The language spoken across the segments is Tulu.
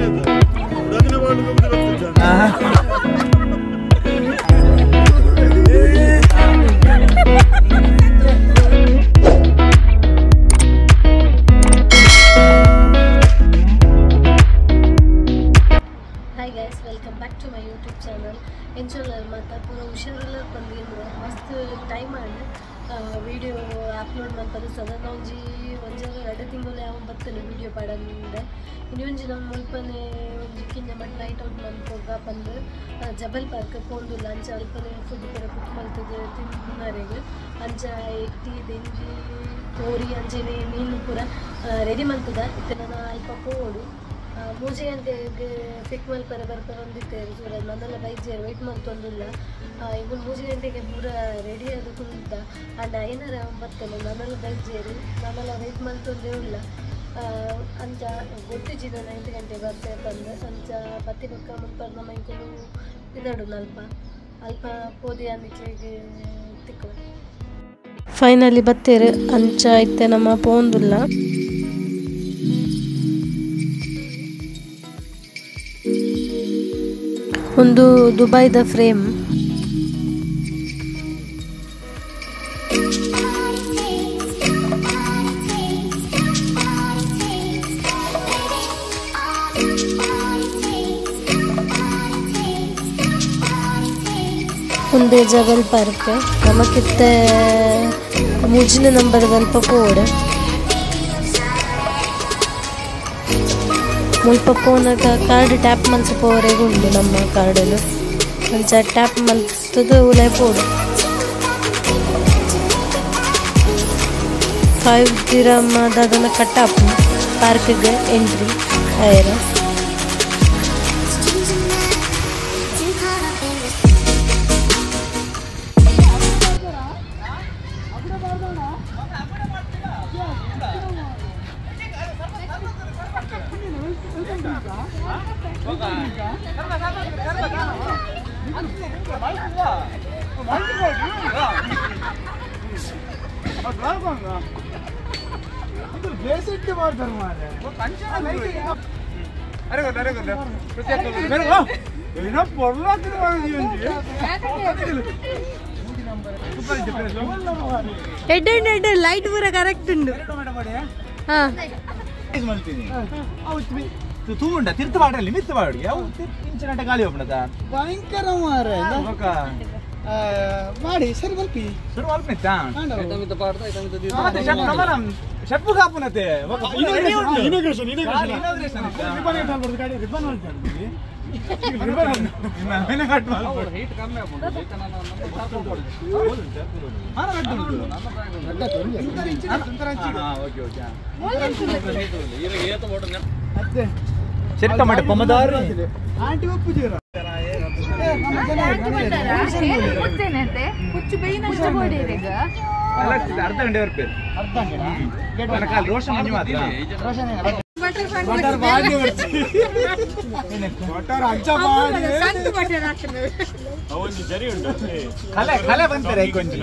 Hi guys, welcome back to my YouTube channel. ಎಂಚೊಲ್ಲರ್ ಮಾತ ಪೂರ ಹುಷಾರಲ್ಲ ಬಂದಿದ್ದು ಮಸ್ತ್ ಟೈಮ್ ಆಂಡ್ ವಿಡಿಯೋ ಅಪ್ಲೋಡ್ ಮಲ್ಪದು ಸದನ ಒಂಜಿ ಒಂಜಾರ ಎರಡು ತಿಂಗಳು ಯಾವ ಬತ್ತನೆ ವಿಡಿಯೋ ಪಾಡಂದೆ ಇನ್ನೊಂಜಿ ನಮ್ಮ ಮುಲ್ಪನೆ ಒಂಜಿ ಕಿಂಜ ಮಟ್ ನೈಟ್ ಔಟ್ ಮಲ್ಪೋಗ ಬಂದು ಜಬಲ್ ಪಾರ್ಕ್ ಪೋಂದುಲ್ಲ ಅಂಚ ಅಲ್ಪನೆ ಫುಡ್ ಪೂರ ಕುಕ್ ಮಲ್ತದೆ ತಿನ್ನರೆಗ್ ಅಂಚ ಎಟ್ಟಿ ದೆಂಜಿ ಕೋರಿ ಅಂಚನೆ ಮೀನು ಪೂರ ರೆಡಿ ಮಲ್ತದ ಇತ್ತೆ ನಾನು ಅಲ್ಪ ಪೋಡು ಮೂಜಿ ಗಂಟೆಗೆ ಪಿಕ್ ಮಲ್ಪರ ಬರ್ಪ ಬಂದಿತ್ತೇವೆ ಸೂರಜ್ ನನ್ನೆಲ್ಲ ಬೈಜೇರು ವೆಯ್ಟ್ ಮಲ್ತೊಂದಿಲ್ಲ ಈಗ 3 ಗಂಟೆಗೆ ಪೂರ ರೆಡಿ ಆದ ಕುಂತ ಅಂಡ ಐನಾರ ಬರ್ತೇನೆ ನನ್ನೆಲ್ಲ ಬೈಜೇರು ನಾನೆಲ್ಲ ವೆಯ್ಟ್ ಮಲ್ತೊಂದೇ ಇಲ್ಲ ಅಂಚ ಗೊತ್ತಿಜ್ಜಿ ನಾನು 5 ಗಂಟೆ ಬರ್ತೇವೆ ಬಂದು ಅಂಚ ಬತ್ತಿ ಬೊಕ್ಕ ಮುಲ್ಪ ನಮ್ಮ ಇಂಕುಲು ಪಿದಾಡು ಅಲ್ಪ ಅಲ್ಪ ಪೋದಿ ಅಂದಿಕ್ಲೆಗ್ ತಿಕ್ಕ ಫೈನಲಿ ಬತ್ತೇರು ಅಂಚ ಇತ್ತೆ ನಮ್ಮ ಪೋಂದುಲ್ಲ. ಒಂದು ದುಬೈದ ಫ್ರೇಮ್. ಒಂದು ಜಬಲ್ ಪಾರ್ಕ್ ನಮಕಿತ್ತೆ 3ನೇ ನಂಬರ್ ಅಲ್ಪ ಪೋಡು ಮುಲ್ಪ ಪೋನಗ ಕಾರ್ಡ್ ಟ್ಯಾಪ್ ಮಲ್ತ್ ಪೋವರೆಗ್ ಉಂಡು ನಮ್ಮ ಕಾರ್ಡನ್ನು ಅಂಚ ಟ್ಯಾಪ್ ಮಲ್ತುದು ಉಲಾಯಿ ಪೋಡು 5 ದಿರಮ್ ದಾದನ ಕಟ್ ಆಪುಂಡು ಪಾರ್ಕ್ಗ್ ಎಂಟ್ರಿ ಆಯೆರೆ. ಎಡ್ಡೆ ಎಡ್ಡೆ ಲೈಟ್ ಪೂರ ಕರೆಕ್ಟ್ ಉಂಡು. ತೂಂಡ ತಿರ್ತು ಪಾಡಲ್ಲಿ ಮಿತ್ತು ಪಾಡಿ ಅವು ಇಂಚಿನಟ ಗಾಳಿ ಹೋಗ್ಬಿಡದ ಭಯಂಕರ ಮಾರ್ರೆ ಮಾಡಿ ಸರಿ ಮಲ್ಪಿ ಸರಿ ಮಲ್ಪಿತ್ತ ಶೆಪ್ಪು ಕಾಪುನತೆ ಇನಾಗ್ರೇಷನ್ ಇನಾಗ್ರೇಷನ್ ರಿಬ್ಬನ್ ಕಟ್ ಮಾಡ್ಬೋದು ಗಾಡಿ ರಿಬ್ಬನ್ ಮಾಡ್ತೀವಿ ರಿಬ್ಬನ್ ಮೇಲೆ ಕಟ್ ಮಾಡ್ಬೋದು ಹೀಟ್ ಕಮ್ಮಿ ಆಪುಂಡು ಓಕೆ ಓಕೆ ಸರಿ ಟೊಮೆಟೊ ಪೊಮದಾರು ಆಂಟಿ ಒಪ್ಪುಜೀರ ಅರ್ಧ ಗಂಟೆ ಬರ್ಪೇರು ರೋಷನ್ ಮಂಜು ಮಾತ್ರ ಕಲೆ ಕಲೆ ಬಂತಾರೆ ಕೊಂಚ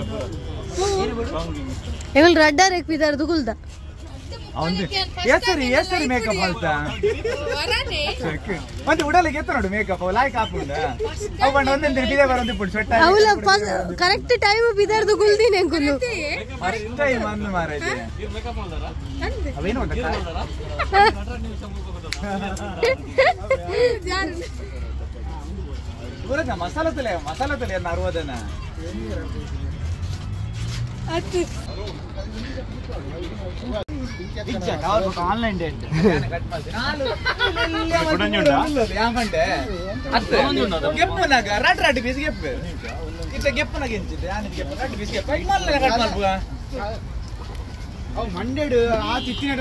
ಎಂಗುಲ್ ರಡ್ಡಾರ್ ಎಕ್ಪಿದಾರ್ ದುಗುಲ್ದ ಎಸರಿ ಎಸರಿ ಮೇಕಪ್ ಅಲ್ತ ಮತ್ತೆ ಉಡಲಿಗೆ ಎತ್ತ ನೋಡು ಮೇಕಪ್ ಲಾಯ್ಕ್ ಹಾಪುಂಡ ಅವು ಬಂಡ ಒಂದೊಂದು ಬಿದೆ ಬರೋದು ಪುಡ್ ಸೊಟ್ಟ ಅವಲ ಕರೆಕ್ಟ್ ಟೈಮ್ ಬಿದಾರ್ದು ಗುಲ್ದಿನ ಎಂಕುಲು ಫಸ್ಟ್ ಟೈಮ್ ಅಂದು ಮಾರಾಜೆ ಅವೇನು ಗೊತ್ತಾ ಮಸಾಲ ತಲೆ ಮಸಾಲ ತಲೆ ಅರ್ವದನ ಆನ್ಲೈನ್ ಡೇಟ್ ಗೆಪ್ಪುನಾಗ ರಾಟ್ ರಾಟ್ ಪೀಸ್ ಗೆಪ್ಪು ಇತ್ತ ಗೆಪ್ಪುನಾಗ ಎಂಚಿದ್ದೆ ಆನೆ ಗೆಪ್ಪು ರಾಟ್ ಪೀಸ್ ಗೆಪ್ಪು ಮಲ್ಲ ಕಟ್ ಮಲ್ಪುಗ ಅವು ಹಂಡ್ರೆಡ್ ಆ ತಿತ್ತಿನ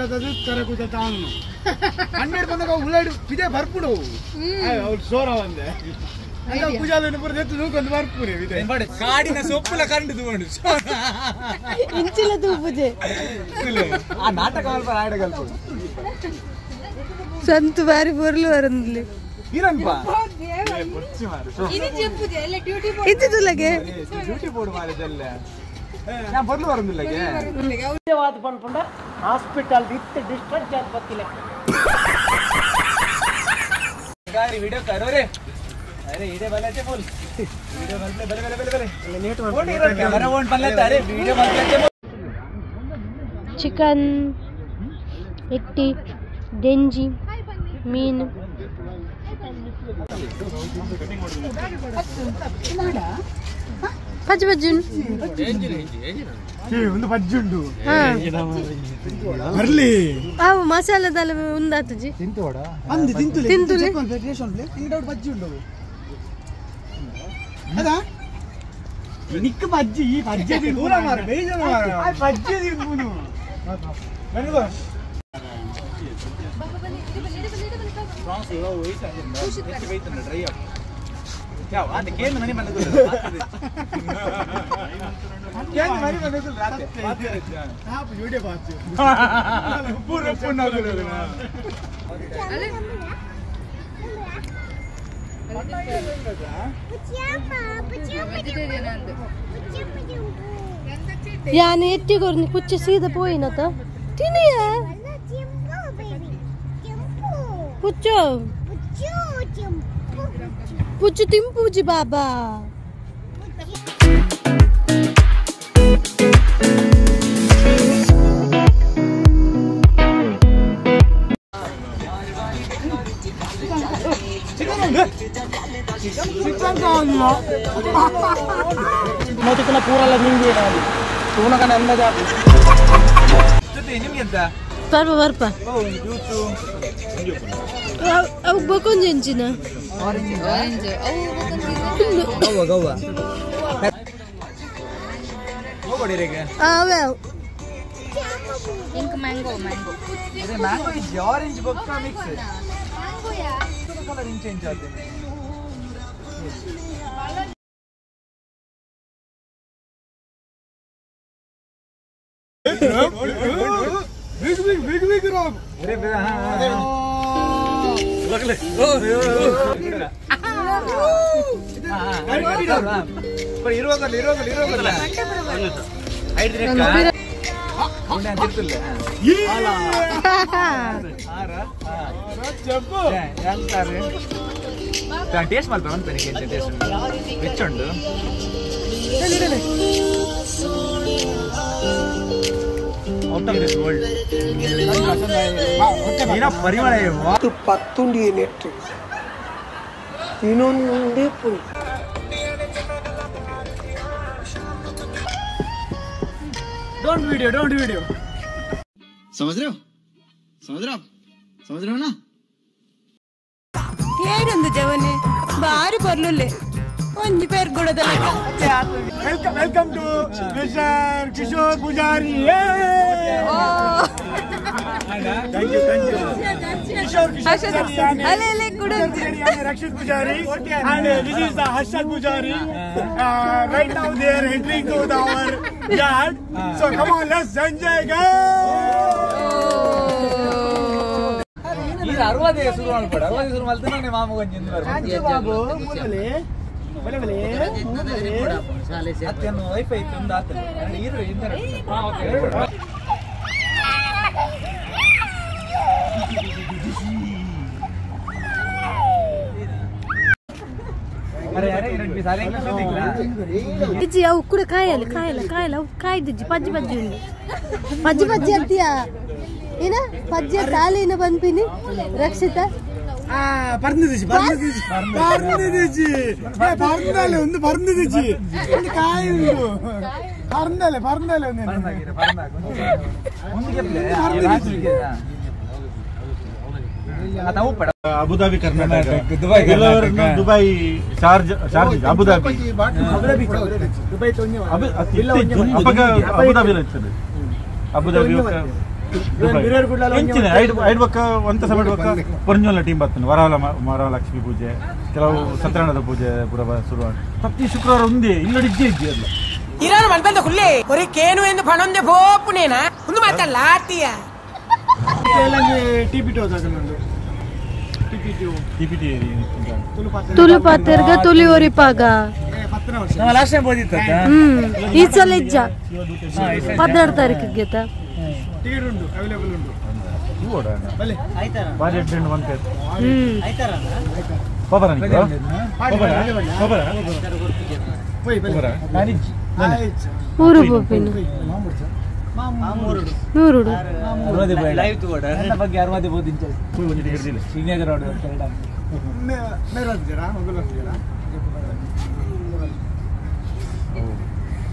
ಕರ ಕೂತ ತಾನು 100 ಬಂದಾಗ ಉಳ್ಳಾಡಿ ಬಿದೆ ಬರ್ಪುಡು ಅವ್ರು ಸೋರ ಬಂದೆ ಕಾಡಿನ ಸೊಪ್ಪುಲ ಕಂಡು ತಗೊಂಡು ಇಂಚಿಲ ತೂಪುಜೆ ಆ ನಾಟಕ ಆಡಗಲ್ಪ ಸಂತು ಬಾರಿ ಪೊರ್ಲು ಬರಂದ್ಲಿ ಇರನ್ಪ ಇತ್ತಿದುಲಗೆ ಡ್ಯೂಟಿ ಬೋರ್ಡ್ ಮಾರಿದಲ್ಲ ഞാൻ പൊരുള് പറഞ്ഞില്ലേ ಪನ್ಪುಂಡ ಹಾಸ್ಪಿಟಲ್ ಇತ್ತು ಡಿಸ್ಚಾರ್ಜ್ ಆದ್ ಬತ್ತಿಲ್ಲ. यार वीडियो करो रे। अरे इडे भले थे बोल वीडियो बनले भले भले भले भले नेट कैमरा वोन बनले अरे वीडियो बनले थे। ಚಿಕನ್ ಎಟ್ಟಿ ದೆಂಜಿ ಮೀನು ಪಜ್ಜು ಪಜ್ಜು ಒಂದು ಪಜ್ಜುಂಡು ಬರ್ಲಿ ಅವು ಮಸಾಲದಲ್ಲ ಉಂದಾತುಜಿ ಅಂದು ತಿಂತುಲೆ ತಿಂತುಲೆ ಪಜ್ಜುಂಡು ಅದಾ ನಿಕ್ಕ ಪಜ್ಜಿ ಈ ಪಜ್ಜಿ ದೂರ ಮಾರು ಬೇಜಾರು ಮಾರು ಪಜ್ಜಿ ತಿನ್ಬುನು ಬನ್ನಿ. ಯಾನು ಎಟ್ಟಿಗೊರ್ನಿ ಕುಚ್ಚಿ ಸೀದಾ ಪೋಯಿನತ ತಿನಿಯ ಪುಚ್ಚು ಪುಚ್ಚು ತಿಂಪುಜಿ ಬಾಬಾ. ಬರ್ಪ ಬರ್ಪ ಅವು ಬಕೊಂಜಿ ಎಂಚಿನ ಅವೇ ಆರೆಂಜ್ ಬೊಕ್ಕ mix colour change ಆಗುತ್ತೆ. Big big big big rock. अरे हां लगले ओ पर ಇರುವಗಲ್ಲ ಇರುವಗಲ್ಲ ಇರುವಗಲ್ಲ ಐದು ಉಂಡೆ ಅಂತಿರ್ತಿಲ್ಲ ಆರ చెప్పు ಎಂತಾರೆ ಟೇಸ್ಟ್ ಮಾಡ್ತಾ ಅಂತ ನನಗೆ ಟೇಸ್ಟ್ ರಿಚ್ ಉಂಟು. Out of this world. ಏನ ಪರಿಮಳ ಪತ್ತುಂಡಿ ನೆಟ್ಟು ಇನ್ನೊಂದೇ ಪುರಿ. Don't video, don't video. समझ रहे हो? समझ रहे हो आप? समझ रहे हो ना? ಏನೊಂದು ಜವನೆ ಬಾರಿ ಬರ್ಲುಲ್ಲೆ ಒಂಜಿ ಪೇರ್ ಗುಡದಲ್ಲ. Welcome welcome to mister Kishore Pujari. Thank you thank you Kishore Kishore ಅಲೆ ಅಲೆ ಗುಡ Rakshit Pujari and this is the Harshad Pujari. Right now they are entering to the our yard. So come on, let's enjoy guys. ಇದು ಅರವದೇ ಶುರು ಮಾಡ್ಬೇಡ, ಅರವದೇ ಶುರು ಮಾಡ್ತಾನೆ ಮಾಮ ಗೊಂಜಿ ಬಾಬು ಮೊದಲೇ ಬಲೆ ಬಲೆ ಮೊದಲೇ ಅತ್ತೆಯನ್ನು ವೈಫೈ ತಂದು ಆತದೆ ಇರು ಇಂಟರ್ನೆಟ್. ಅರೆ ಅರೆ ಎರಡು ಪೀಸ್ ಅರೆ ಇಜ್ಜಿ ಅವು ಕೂಡ ಕಾಯಲ್ಲ ಕಾಯಲ್ಲ ಕಾಯಲ್ಲ ಅವು ಕಾಯ್ದಿಜ್ಜಿ ಪಜ್ಜಿ ಪಜ್ಜಿ ಉಂಡು ಪಜ್ಜಿ ಪಜ್ಜಿ ಅತ್ತಿಯ ಏನ ಪಜ್ಜಿ ತಾಲೇನ ಬಂದ್ಪಿನಿ ರಕ್ಷಿತಾ ಬರ್ನಿದಿಜಿ ಬರ್ನಿದಿಜಿ ಬರ್ನಿದಿಜಿ ಬರ್ನಲೆ ಒಂದು ಬರ್ನಿದಿಜಿ ಒಂದು ಕಾಯಿ ಉಂಟು ಬರ್ನಲೆ ಬರ್ನಲೆ ಒಂದು Abu Dhabi Karnataka Dubai Dubai Sharjah Sharjah Abu Dhabi Dubai Abu Dhabi Abu Dhabi ಎಂಚಿನ ಐದು ಐದು ಬಕ್ಕ ಒಂತ ಸಮಯ ಬಕ್ಕ ಪೊರ್ಂಜೋಲ ಟೀಮ್ ಬರ್ತಾನೆ ವರಾಲ ವರಲಕ್ಷ್ಮಿ ಪೂಜೆ ಕೆಲವು ಸತ್ಯನಾರಾಯಣ ಪೂಜೆ ಪೂರ ಶುರು ಪ್ರತಿ ಶುಕ್ರವಾರ ಒಂದೇ ಇಲ್ಲಡಿ ಇಜ್ಜೆ ಇಜ್ಜೆ ಅಲ್ಲ ಇರಾನು ಮನ್ಪಂದ ಹುಲ್ಲೆ ಒರಿ ಕೇನು ಎಂದು ಪಣೊಂದೆ ಪೋಪುನೇನಾ ಒಂದು ಮಾತಲ್ಲ ಆತಿಯ ತುಳು ಪಾತೆರ್ಗ ತುಳಿ ಒರಿಪಾಗ ಈ ಸಲ ಇಜ್ಜ 16 ತಾರೀಕಿಗೆ ಟಿಕೆಟ್ ಉಂಟು, ಅವೈಲೇಬಲ್ ಉಂಟು. ತೂವಡ ಬಾರಿ ಎಡ್ಡೆ ಮಂತೆ ಪಬರ ಪಬರ ಪಬರ ಪಬರ ಊರು ಬೋಪಿನ ನೂರುಡು ಲೈವ್ ತೂವಡ ನನ್ನ ಬಗ್ಗೆ ಅರವದಿ ಬೋದಿಂಚ ಸಿಗ್ನೇಚರ್ ಆರ್ಡರ್ ಮೇರ ಮೊಗಲ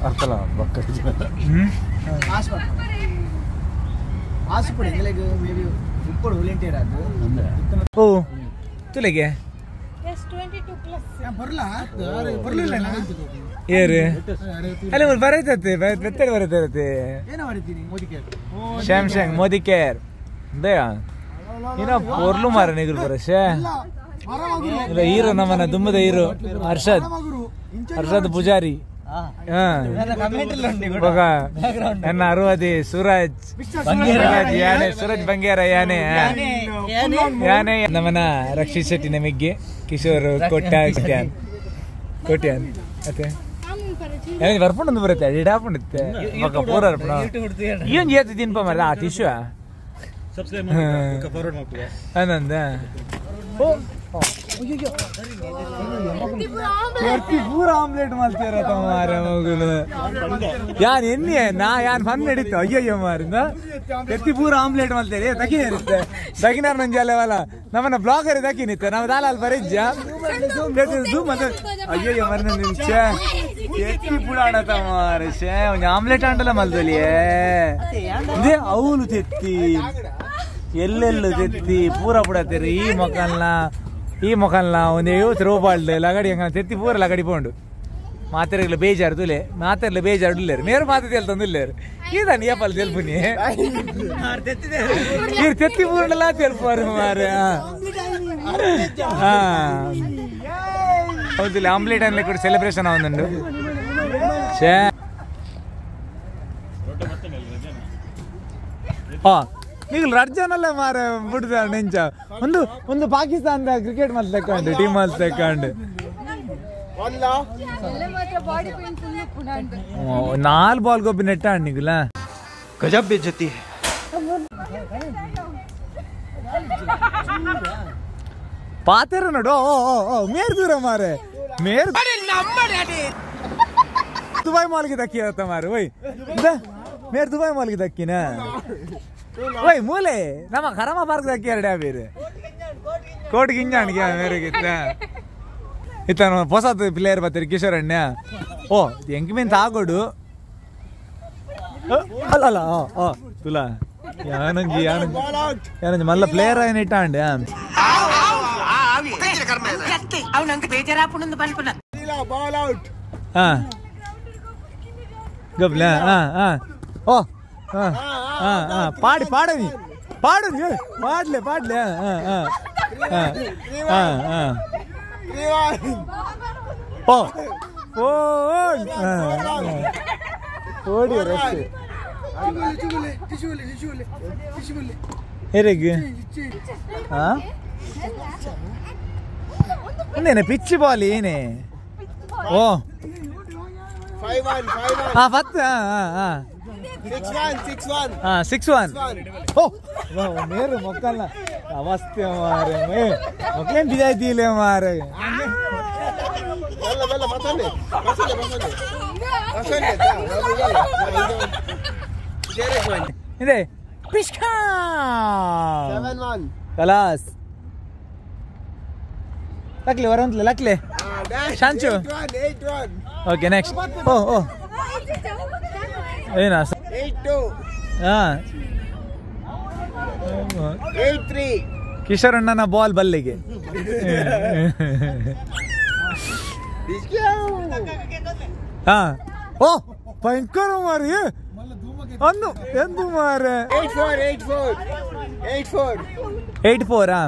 ಅರ್ಥಲ ಬಕ್ಕ ಆಸೆ ಎಂಗಲೆಗ್ ಮೇಬಿ ಉಪ್ಪಡು ವಾಲಂಟಿಯರ್ ಅದು ಓ ತುಲೆಗೆ ಎಸ್ 22 ಪ್ಲಸ್ ಬರ್ಲ ಬರ್ಲಿಲ್ಲ ಏರು ಅಲ್ಲಿ ಮೂರು ಬರೈತತ್ತೆ ಬೆತ್ತಡೆ ಬರೈತತ್ತೆ ಏನೋ ಬರೀತೀನಿ ಮೋದಿ ಕೇರ್ ಶ್ಯಾಮ್ಸಂಗ್ ಮೋದಿ ಕೇರ್ ಬೇಗ ಏನೋ ಪೊರ್ಲು ಮಾರ ನಿಗುರು ಬರಶೆ ಇಲ್ಲ ಹೀರೋ ನಮ್ಮನ ದುಮ್ಮದ ಹೀರೋ ಹರ್ಷದ್ ಹರ್ಷದ್ ಪೂಜಾರಿ ನನ್ನ ಅರುವದಿ ಸೂರಜ್ ಯಾನೆ ಸೂರಜ್ ಬಂಗೇರ ಯಾನೆ ಯಾನೆ ನಮ್ಮನ ರಕ್ಷಿತ್ ಶೆಟ್ಟಿ ನಮಗೆ ಕಿಶೋರ್ ಕೋಟ್ಯಾನ್ ಕೋಟ್ಯಾನ್ ಅತ್ತೆ ಬರ್ಪುಂಡು ಬರುತ್ತೆ ಇಡಾಪುಂಡುತ್ತೆ ಪೂರ ಏನು ಏತು ತಿನ್ಪ ಮರ ಆ ಟಿಶ್ಯೂ ಆನಂದ ಪೂರ ಆಮ್ಲೆಟ್ ಮಾಡ್ತೀರ ಮಾರ ಮಗುಲು ಯಾನ್ ಎನ್ನಿ ನಾ ಯಾನ್ ಫನ್ ನಡೀತು ಅಯ್ಯಯ್ಯೋ ಮಾರಿಂದ ಎತ್ತಿ ಪೂರ ಆಮ್ಲೆಟ್ ಮಾಡ್ತೀರಿ ತಕಿನ ಇರುತ್ತೆ ತಕಿನಾರ್ ನಂಜಿ ಅಲ್ಲವಲ್ಲ ನಮ್ಮನ್ನ ಬ್ಲಾಗರ್ ತಕಿನಿತ್ತೆ ನಮ್ಮ ದಾಲಾಲ್ ಬರಿಜ್ಜ ಝೂಮ್ ಅಂತ ಅಯ್ಯಯ್ಯೋ ಮರ ನಿಂಚೆ ಎತ್ತಿ ಪೂರ ಆಡತ ಮಾರ ಶೇ ಒಂದು ಆಮ್ಲೆಟ್ ಆಂಡಲ್ಲ ಮಲ್ದಲಿಯೇ ಇದೇ ಅವನು ತೆತ್ತಿ ಎಲ್ಲೆಲ್ಲು ತೆತ್ತಿ ಪೂರ ಪುಡತ್ತೀರಿ ಈ ಮೊಕಲ್ನ ಈ ಮೊಕಲ್ನ ಒಂದು ಥ್ರೋ ಬಾಲ್ಡ್ ಲಗಡಿ ಹಂಗ ತೆತ್ತಿ ಪೂರ ಲಗಡಿ ಪೋಂಡು ಮಾತೆರೆಗ್ಲ ಬೇಜಾರು ತುಲೆ ಮಾತೆರ್ಲ ಬೇಜಾರು ಉಲ್ಲೇರು ಮೇರು ಮಾತೆ ತೆಲ್ತಂದು ಈದಾನ ಏಪಲ್ ತೆಲ್ಪುನಿ ಇರು ತೆತ್ತಿ ಪೂರ್ಣಲ್ಲ ತೆಲ್ಪಾರು ಮಾರ ಹೌದಿಲ್ಲ ಆಮ್ಲೆಟ್ ಅನ್ಲೆ ಕೂಡ ಸೆಲೆಬ್ರೇಷನ್ ಅವಂದುಂಡು ಶೇ ಹಾ ನೀವು ರಡ್ಜನಲ್ಲ ಮಾರ ಬಿಡ್ದ ನೆಂಚ ಒಂದು ಒಂದು ಪಾಕಿಸ್ತಾನದ ಕ್ರಿಕೆಟ್ ಮಲ್ತ್ ತಕೊಂಡು ಟೀಮ್ ಮಲ್ತ್ ತಕೊಂಡು ನಾಲ್ ಬಾಲ್ ಗೊಬ್ಬಿ ನೆಟ್ಟ ಅಣ್ಣಿಗುಲ ಗಜಬ್ ಬೇಜತಿ ಪಾತೆರ ನೋಡು ಓ ಓ ಮೇರ್ ದೂರ ಮಾರೆ ಮೇರ್ ದುಬೈ ಮಾಲ್ಗೆ ದಕ್ಕಿ ಇರತ್ತ ಮಾರು ಓಯ್ ಮೇರ್ ದುಬೈ ಮಾಲ್ಗೆ ದಕ್ಕಿನ ಓಯ್ ಮೂಲೆ ನಮ್ಮ ಕರಮ ಪಾರ್ಕ್ ದಕ್ಕಿ ಎರಡು ಬೇರೆ ಕೋಟ್ ಗಿಂಜಾಣಿಗೆ ಮೇರೆಗಿತ್ತ ಇತ್ತ ಹೊಸದು ಪ್ಲೇಯರ್ ಬರ್ತೀರಿ ಕಿಶೋರ್ ಅಣ್ಣ ಓ ಎಂಕ್ ಮೀನ್ ತಾಗೋಡು ಅಲ್ಲ ಅಲ್ಲ ಓ ತುಲಾ ಯಾನಂಜಿ ಯಾನಂಜಿ ಯಾನಂಜಿ ಮಲ್ಲ ಪ್ಲೇಯರ್ అయిన ಇಟ್ಟಾಂಡೆ ಗಬ್ಲ ಓ ಪಾಡಿ ಪಾಡನಿ ಪಾಡು ಪಾಡ್ಲೆ ಪಾಡ್ಲೆ ಓ ಓ ಓಡಿ ರಸ್ತೆ ಹೇಗೆ ಒಂದೇನೆ ಪಿಚ್ ಬಾಲ್ ಏನೇ ಓ ಹಾ ಪತ್ತು ಹಾ 6-1 ಓ ಮೇರು ಮೊಕ್ಕಲ್ಲ ಅವಸ್ಥೆ ಮಾರೆ ಮೊಕ್ಕಲೇನು ಬಿದಾಯ್ತಿಲ್ಲ ಮಾರೆ ಇದೆ ಪಿಷ್ಕಾ ಕಲಾಸ್ ಲಕ್ಲೆ ವರಂತ್ಲೆ ಲಕ್ಲೆ ಶಾಂಚು ಓಕೆ ನೆಕ್ಸ್ಟ್ ಓ ಓ ಏನಾ 8-2 ಹಾ 8-3 ಕಿಶೋರ್ ಅಣ್ಣನ ಬಾಲ್ ಬಲ್ಲಿಗೆ ಹಾ ಓ ಭಯಂಕರ ಮಾರಿ ಅಂದು ಎಂದು ಮಾರೆ 8-4 8-4 8-4 8-4 ಆ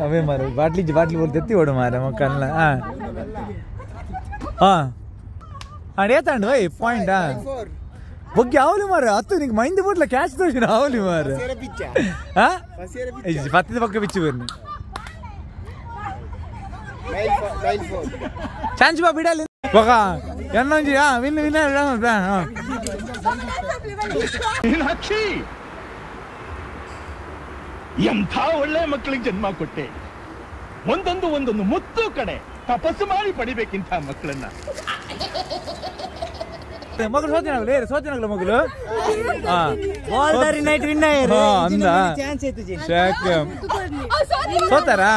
ಅವೇ ಮಾರೆ ಬಾಟ್ಲಿ ಬಾಟ್ಲಿ ಬೋಲ್ ತೆತ್ತಿ ಓಡು ಮಾರೆ ಮಕ್ಕಳನ್ನ ಹಾ ಹಾ ಅಡೇತಾಂಡು ವೈ ಪಾಯಿಂಟ್ ಆ ಬೊಗ್ಗೆ ಅವಲಿ ಮಾರೆ ಹತ್ತು ನಿಂಗೆ ಮೈಂದ್ ಬಿಡ್ಲ ಕ್ಯಾಚ್ ತೋರಿಸಿನ ಅವಲಿ ಮಾರೆ ಹಾ ಪತ್ತದ ಪಕ್ಕ ಬಿಚ್ಚು ಬರ್ನಿ ಚಾನ್ಸ್ ಬಾ ಬಿಡಲಿ ಬೊಕ ಎನ್ನೊಂಜಿ ಹಾ ವಿನ್ ವಿನ್ ಎಂಥ ಒಳ್ಳೆ ಮಕ್ಕಳಿಗೆ ಜನ್ಮ ಕೊಟ್ಟೆ. ಒಂದೊಂದು ಒಂದೊಂದು ಮುತ್ತು ಕಡೆ ತಪಸ್ಸು ಮಾಡಿ ಪಡಿಬೇಕಿಂತ ಮಕ್ಕಳನ್ನ. ಮಗಳು ಸೋತಿನಾಗಲು ಏ ಸೋತಿನಾಗಲು ಮಗಳು ಬಾಲ್ ನೈಟ್ ವಿನ್ ಅಂದ ಚಾನ್ಸ್ ಐತಿ ಸೋತಾರಾ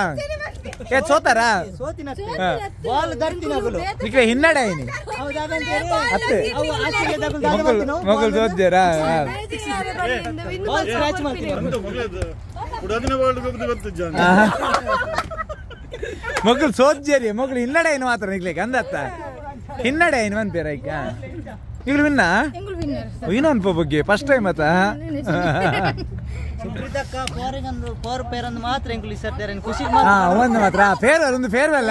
ಏ ಸೋತಾರಾ ಬಾಲ್ ದರ್ತಿನಾಗಲು ನಿಕ್ಲೆ ಹಿನ್ನಡೆ ಐನಿ ಅತ್ತೆ ಮಗಳು ಮಗಳು ಸೋತಿದ್ದೀರಾ ಬಾಲ್ ಸ್ಕ್ರಾಚ್ ಮಾಡ್ತೀನಿ. ಮಗಳು ಸೋಜ್ಜೇರಿ ಮಗಳು ಹಿನ್ನಡೆ ಏನು ಮಾತ್ರ ನಿಕ್ಲೆ ಅಂದತ್ತ ಹಿನ್ನಡೆ ಏನು ಅನ್ಪೇರ ಈಗ ಈಗಲೂ ವಿನ್ನ ವಿನ್ ಅನ್ಪೋ ಬಗ್ಗೆ ಫಸ್ಟ್ ಟೈಮ್ ಆತ. ಸುಪ್ರೀತಕ್ಕ ಫೋರಿಗ್ ಅಂದು ಫೋರ್ ಪೇರ್ ಅಂದು ಮಾತ್ರ ಎಂಕುಲು ಇಸರ್ತಾರೆ ಖುಷಿ ಹಾ ಒಂದು ಮಾತ್ರ ಫೇರ್ವೆಲ್ ಒಂದು farewell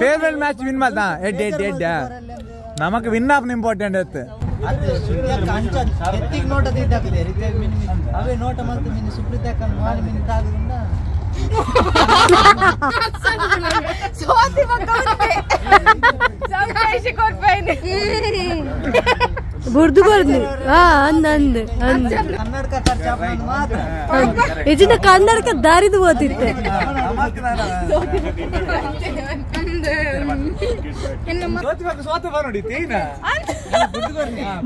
farewell match win ಮಾತ ಎಡ್ ಎಡ್ ಎಡ್ ನಮಕ್ ವಿನ್ ಆಪ್ನ ಇಂಪಾರ್ಟೆಂಟ್ ಅತ್ತು. ಅದು ಸುಪ್ರೀತಕ್ಕ ಅಂಚ ಎತ್ತಿಗೆ ನೋಟ ಇದ್ದಾಗಿದೆ ಅವೇ ನೋಟ ಮತ್ತು ಮಿನಿ ಸುಪ್ರೀತಕ್ಕ ಮಾಲಿ ಮಿನಿ ತಾಗದಿಂದ ಸೋತಿ ಬುರ್ದು ಬರ್ದು ಅಂದ ಅಂದ ಅಂದ ಕನ್ನಡಕ ಖರ್ಚು ಮಾತ್ರ ಇಜಿನ ಕನ್ನಡಕ ದಾರಿದು ಓದಿತ್ತೆ.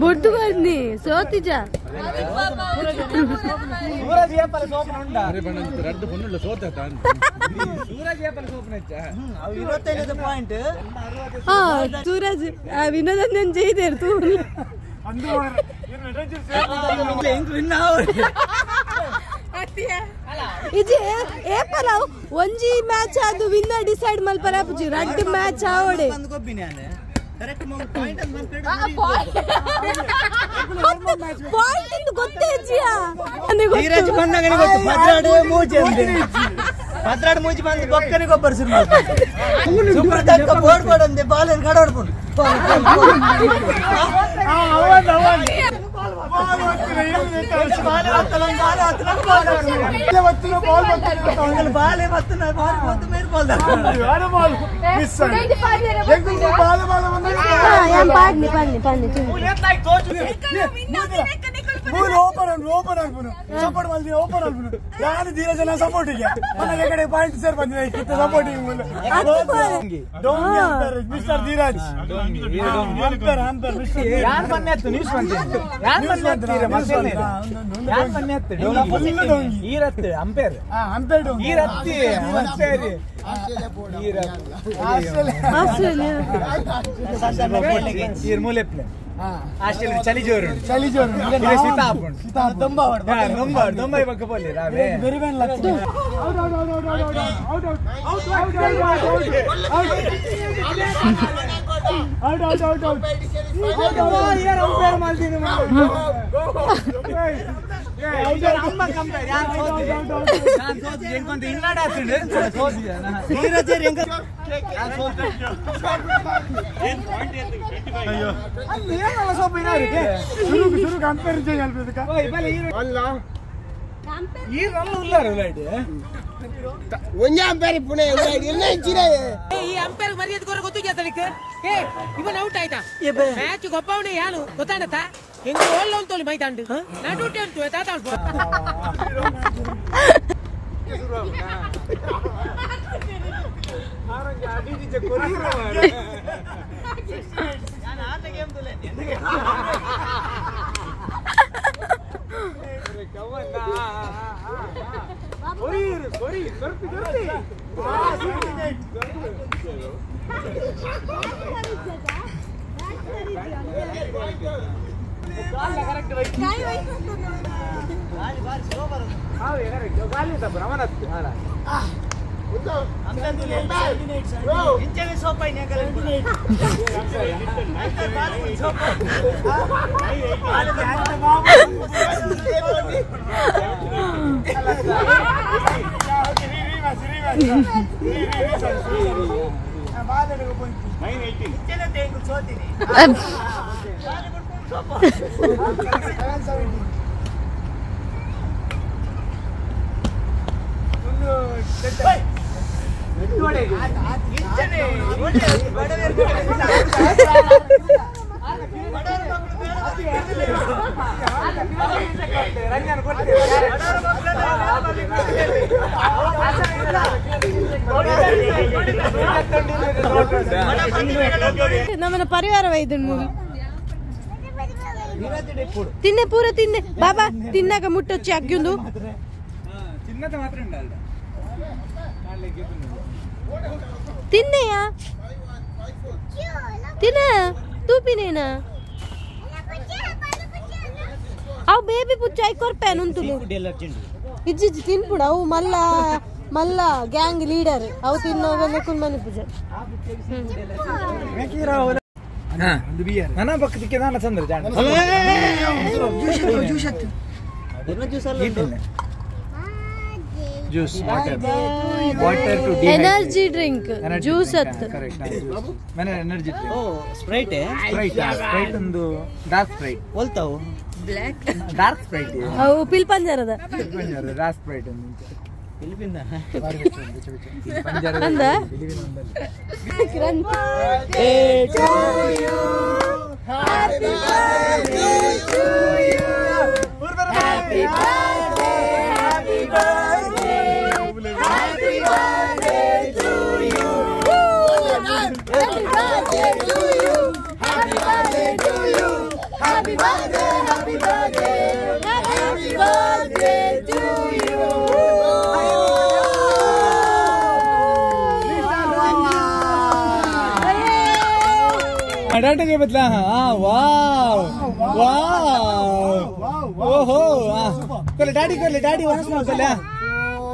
ಬುರ್ದು ಬರ್ನಿ ಸೋತಿಜ ಸೂರಜ್ ವಿನೋದನ್ ಜೈದೇರ್ ತೂ ಏಪಲಾವ್ ಒಂಜಿ ಮ್ಯಾಚ್ ಅದು ವಿನ್ನರ್ ಡಿಸೈಡ್ ಮಲ್ಪರ ಪುಜಿ ರಡ್ಡ್ ಮ್ಯಾಚ್ ಆವಡೆ ಪಾಯಿಂಟ್ ಇಂದು ಗೊತ್ತೇ ಇಜ್ಜಿಯಾ ಧೀರಜ್ ಬಂದಾಗನೆ ಗೊತ್ತು ಪದ್ರಾಡು ಮೂಜಿ ಅಂದೆ ಪದ್ರಾಡು ಮೂಜಿ ಬಂದು ಬೊಕ್ಕನೆ ಗೊಬ್ಬರ ಶುರು ಮಾಡ್ತಾರೆ ಸೂಪರ್ ತಕ್ಕ ಬೋರ್ಡ್ ಬೋರ್ಡ್ ಅಂದೆ ಬಾಲ್ ಏನು ಕಡೋಡ್ಕೊಂಡು ಮಿಸ್ಟರ್ ಧೀರಜ್ ಚಳಿ ಜೋರು ಚಳಿ ಜೋರು ಈ ಅಂಪೈರ್ ಮರ್ಯಾದೆ ಕೊರ ಗೊತ್ತು ಜಾತಲಿಕ್ಕೆ ಏ ಇವನ್ ಔಟ್ ಆಯ್ತಾ ಮ್ಯಾಚ್ ಗೊಪ್ಪವನೇ ಯಾನು ಗೊತ್ತಾಣತ ಹೆಂಗ ಓಲ್ಲ ಅಂತೋಳಿ ಮೈತಾಂಡು ನಡುಟೆ ಉಂಟು ತಾತ ನಮ್ಮನ ಪರಿವಾರ ವೈದ್ಯನು ತಿನ್ನೆ ಪೂರ ತಿನ್ನೆ ಬಾಬಾ ತಿನ್ನಾಗ ಮುಟ್ಟೊಚ್ಚಿ ಅಗ್ಗಿಂದು ತಿನ್ನೆಯಾ ತಿನ್ನ ತೂಪಿನೇನಾ ಅವು ಬೇಬಿ ಪುಚ್ಚ ಐಕೊರ್ಪೇನು ಉಂಟು ಇಜ್ಜಿಜ್ಜಿ ತಿನ್ಪುಡ ಅವು ಮಲ್ಲ ಮಲ್ಲ ಗ್ಯಾಂಗ್ ಲೀಡರ್ ಅವು ತಿನ್ನೋವೆಲ್ಲ ಕುಲ್ಮನಿ ಪೂಜೆ ನನ್ನ ಪಕ್ಕಕ್ಕೆ ನಾನು ಚಂದ್ರ juice water water to energy drink juice ಅತ್ತು ಕರೆಕ್ಟ್ ಮನೆ ಎನರ್ಜಿ ಡ್ರಿಂಕ್ ಓ ಸ್ಪ್ರೈಟ್ ಸ್ಪ್ರೈಟ್ ಸ್ಪ್ರೈಟ್ ಒಂದು ಡಾರ್ಕ್ ಸ್ಪ್ರೈಟ್ ಒಲ್ತಾವು ಬ್ಲ್ಯಾಕ್ ಡಾರ್ಕ್ ಸ್ಪ್ರೈಟ್ ಅವು ಪಿಲ್ಪಂಜರದ ಪಿಲ್ಪಂಜರದ ಡಾರ್ಕ್ ಸ್ಪ್ರೈಟ್ ಒಂದು ಪಿಲ್ಪಿಂದ ಅಂದ birthday to you happy birthday to you happy birthday happy birthday happy birthday to you happy birthday to you happy birthday to you happy birthday happy birthday happy birthday to you अडाटे के बदला हाँ वाव वाव ओहो कोले डैडी कोले डैडी वनस में कोले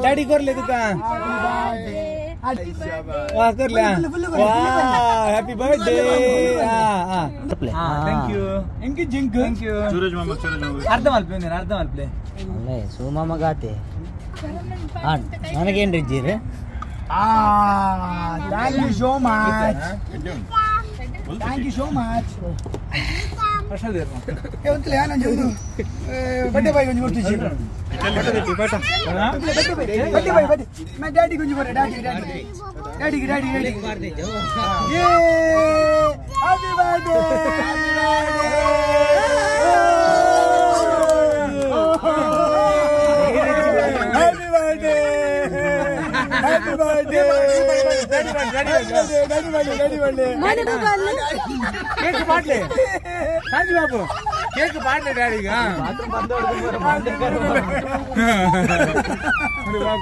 डैडी कर ले तुका वाह कर ले वाह हैप्पी बर्थडे हां हां thank you thank you zinc thank you Suraj मामा सूरज मामा अर्ध माल पे अर्ध माल पे ಅಲ್ಲೇ ಸೋಮಾಮ ಗಾತೆ ಹಾಂ ನನಗೇನು ರಿಜ್ಜಿರಿ ಆ thank you so much thank you so much birthday boy కొంచెం గుర్తు బర్త్డే బాయ్ బర్త్డే మా డాడీ కొంచెం పోరే daddy daddy daddy daddy daddy happy birthday happy birthday happy birthday daddy birthday daddy birthday cake పాడలే కాంచి బాబు కేక్ పాడలే డాడీగా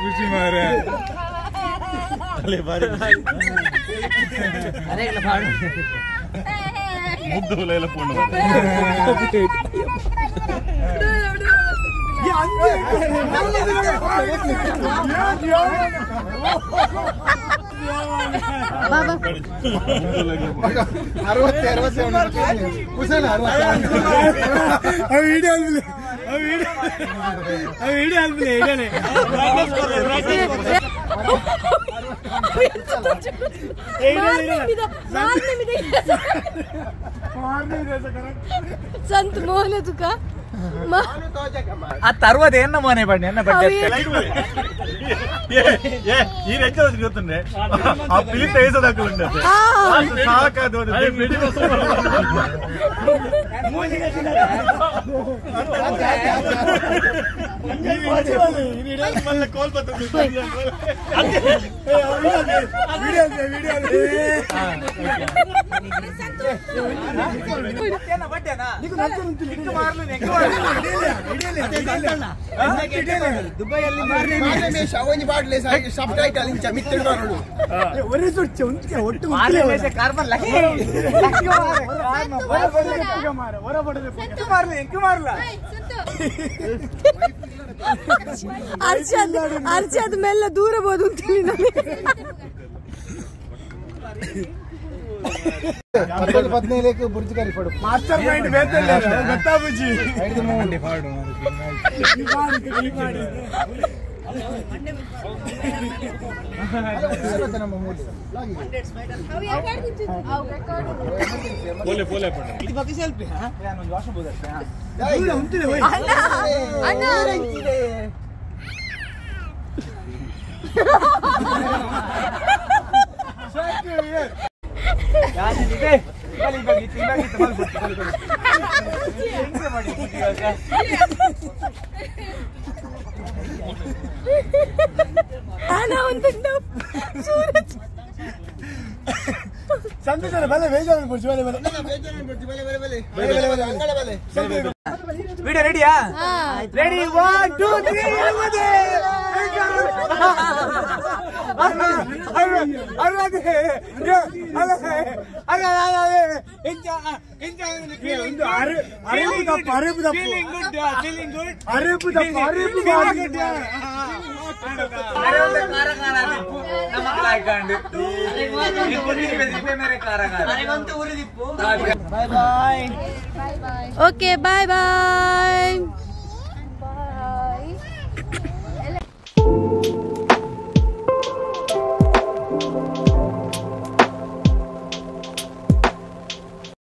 ఖుషి మారే ముద్దు లేల పూండు संत मोहन तुका ఆ తర్వాత ఎన్న మోనే పడి ఎన్న పడ్డ ఈ రెచ్చ తిరుగుతుండే ఆ పిలిస్తే వేసేదాకా ఉండదు సాకాదు మళ్ళీ కోల్పోతుంది. ಅರ್ಷದ್ ಮೆಲ್ಲ ದೂರ ಬೋದು ಅಂತೇಳಿ ನನಗೆ. ಮಾಸ್ಟರ್ ಮೈಂಡ್ ಬೇತಲ್ಲ ಗೊತ್ತಾ ಬುಜ್ಜಿ. ಸಂದೇಶ ಬಲೆ ಬೇಜಾರು ಪೊರ್ಚು ಬಲೆ ಬಲೆ ಬಲೆ ಬಲೆ ಬಲೆ ಬಲೆ ಬಲೆ video ರೆಡಿಯಾ? Ready 1 2 3 bye bye. Okay, bye bye. Bye.